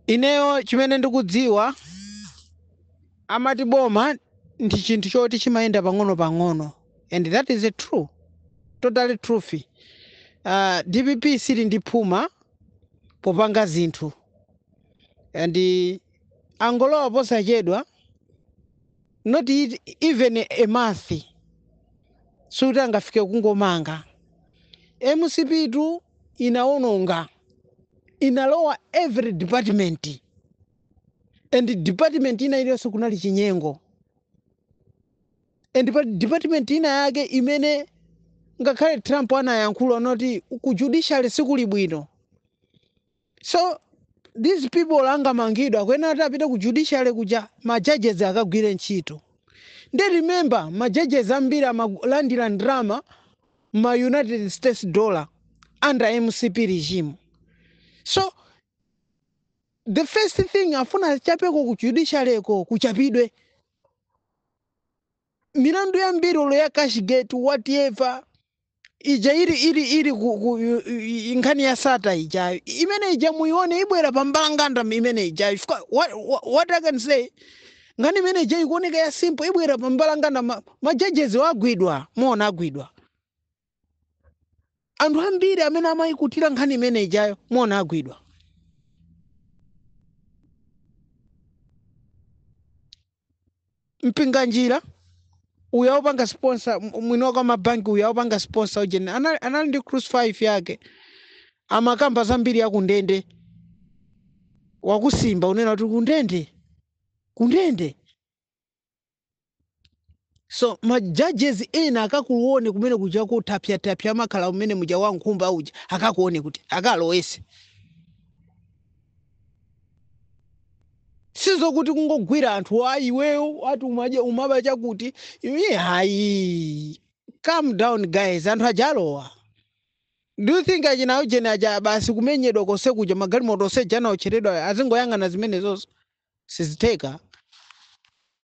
Ineyo chimene ndikudziwa, amati boma ndi chinthu choti chimayenda pang'ono-pang'ono, and that is a true, totally truth. DPP sili ndi phuma popanga zinthu, and angolowa posachedwa, not even a month, suti angafike kungomanga. MCP tu inaononga, inalowa every department, and department ina iliyonse kunali chinyengo, and pa department ina yake imene ngakhale Trump anayankhula noti ku judiciary sikuli bwino. So these people angamangidwa akuyenera kuti apite ku judiciary kuja, ma judges akagwire ntchito. Ndi remember, ma judges ambiri amalandira ndalama ma United States dollar under MCP regime. So the first thing, afuna chapeko ku judiciary ko, kuchapidwe milandu yambiri, olo ya Cashgate, whatever ija ili nkhani ya Sata ijayo, imene ija muione ibwera pambalanganda imene ijayo. What I can say, nkhani imene ija ikuoneka ya simple, ibwera pambalanganda. Ma judges agwidwa, muona agwidwa anthu ambiri amene amayikutira nkhani imene ijayo, muona agwidwa. Mpinganjira uyu awupanga sponsor, mwini wake mabanki uyu awupanga sponsor ujeni, anali ndi Cruise 5 yake, amakamba zambiri yakundende, wakusimba unena kuti kundende, kundende. So ma judges ena akakuone kumene kuja kutapyatapya, amakhala kumene muja wa nkhumba uja, akakuone kuti akalowese. Sizokuti kungogwira anthu, ayi, iweyo ati umadya, umaba chakuti iye, hayi, calm down guys, anthu ajalowa. Do you think achina ujeni aja basi kumenyedwa konse kuja, magalimoto onse jana ocheredwa, azingoyang'ana zimenezozo? Sizitheka.